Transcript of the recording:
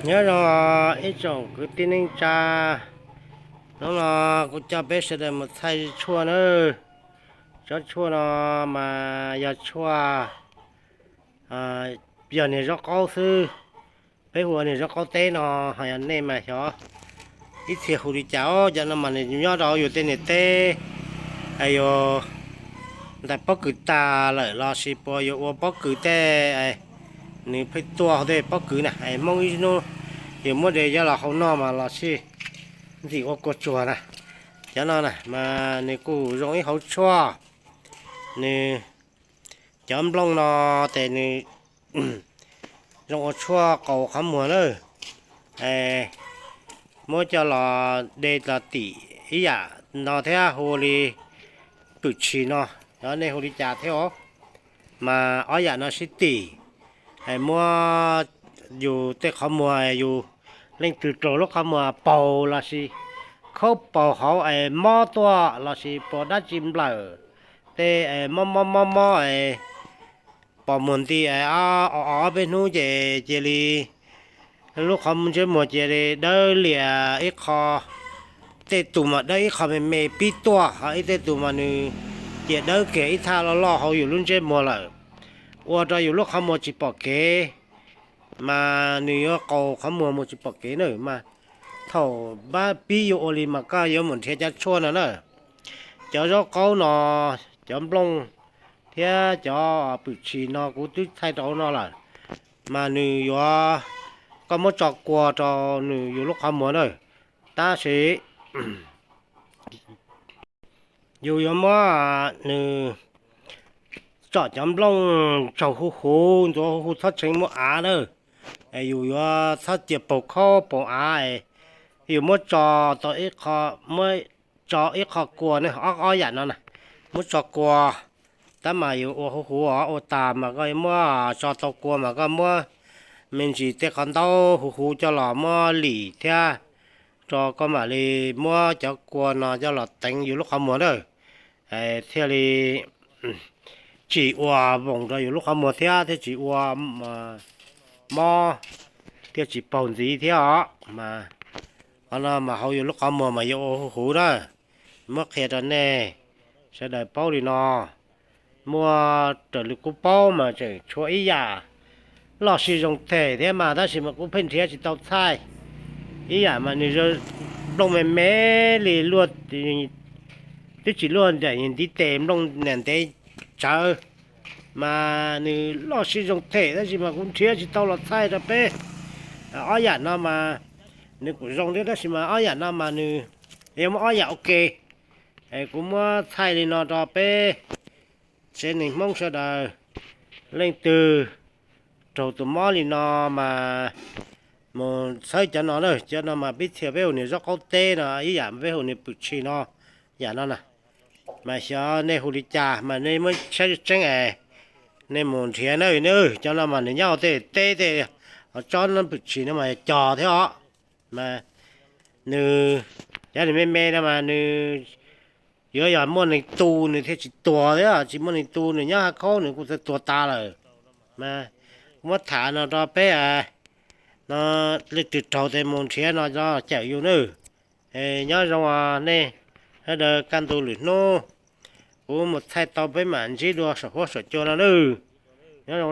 Nyob zoo ib tsoom kwv tij neej tsa, hnub no kuv coj peb sawv daws mus txhais tshuaj nawb. Tsob tshuaj no mas yog tshuaj, yog niag zaub qaub xwb. Peb hu ua niag zaub qaub teb no, ho yog nej mas xyov ib txhia hu li cas os. Cov no mas nws nyob rau yus tej niag teb, yus ntais pob kws tag lawm los sis puas yus ua pob kws tej, nws pheej tuaj hauv tej pob kws na, Hmoob ib hnub yus muab de coj los hau noj mas los sij ntxim ua kua tsuag na. Cov no na mas nws kuj zoo ib hauv tshuaj, nws, cov nplooj no ces nws zoo ua tshuaj qaus qhov muag na. Muab coj los de los tim ib yam no thiab hu li pwm tshis no, xyov nej hu li cas thiab os. Mas ob yam no sib tim, muab yus tej qhov muag, yus leej twg raug lub qhov muag paug los sis khaub paug hauv es mob tuaj los sis puas dab tsi nplawm tej es mob mob mob mob es pos muag nti es o o ob peb hnub ces cia li lub qhov ntsej muag cia li dawb lias ib qho. Tej tus mas dawb ib qho me me pib tuaj, ho ib tej tus mas nws cia dawb kiag ib thaj loj loj hauv yus lub ntsej muag lawm, ua rau yus lub qhov muag tsis pom kev, mas nws yuav qaus qhov muag mus tsis pom kev na. Mas thaum pib yuav ua li mas koj yuav mus nrhiav cov tshuaj no na. Cov zaub qaub no, cov nplooj thiab cov pwm tshis no kuv twb txhais rau hauv no lawm, mas nws yuav, koj muab tso kua rau nws yus lub qhov muag na. Tab sis yus yuav muab nws tsom cov nplooj tsaug huv huv, ntxuav huv huv, txhob tshee muaj av na. Yus yuav txhob cia paug khaub paug av, yus muab tso tau ib qho, muab tso ib qho kua na, ob, ob yam no na, muab tso kua. Tab mas yus ua huv huv os, ua tas mas koj muab tso tau kua mas koj muab me ntsis tej qhov ntaub huv huv coj los muab lim thiab, rau koj mam li muab cov kua no coj los teev yus lub qhov muag na, thiaj li tsis ua voos rau yus lub qhov muag thiab thiaj tsis ua mob, thiaj tsis paug ntxiv thiab os. Mas qhov no mas hauv yus lub qhov muag mas yuav ua huv huv na. Muab qhia rau nej sawv daws paub li no. Muaj raws li kuv paub mas tseem tshuav ib yam loj sij zoo them thiab mas tab sis mas kuv pheej nrhiav tsis tau txhaij. Ib yam mas nws nplooj me me li luaj, twb tsis luaj nram ntiv tes, nplooj niam ntev tsawv, mas nws loj sij zoo them tab sis mas kuv nrhiav tsis tau los txhaij rau peb. Ob yam no mas nws kuj zoo thiab tab sis mas ob yam no mas nws yuav muab ob yam ua ke. Kuv muab txhaij li no rau peb tsev neeg Hmoob sawv daws, leej twg raug tus mob li no mas mus txhawb cov no na. Cov no mas pib txhia peb hu nws zaub qaub teb no, ib yam peb hu nws pwm tshis no, yam no na. Mas xyov nej hu li cas mas nej muab saib tseeb es nej mus nrhiav na. Cov no mas nws nyob hauv tej teb tej, hauv tsob no pwm tshis no mas yog cog thiab os. Mas nws, cov nws me me no mas nws yuav yog muaj neeg tu nws thiaj tsis tuag thiab, tsis muaj neeg tu nws nyob hav khaub nws kuj txawj tuag tas lawm. Mas muab tham no rau peb no, leej twg raug tes mus nrhiav no cawm yus nawb. Nyob zoo nej sawv daws, kaj ntug lwm hnub kuv mus txhaij tau peb mam ntsib dua saum huab saum cua no nawb. Nyob zoo.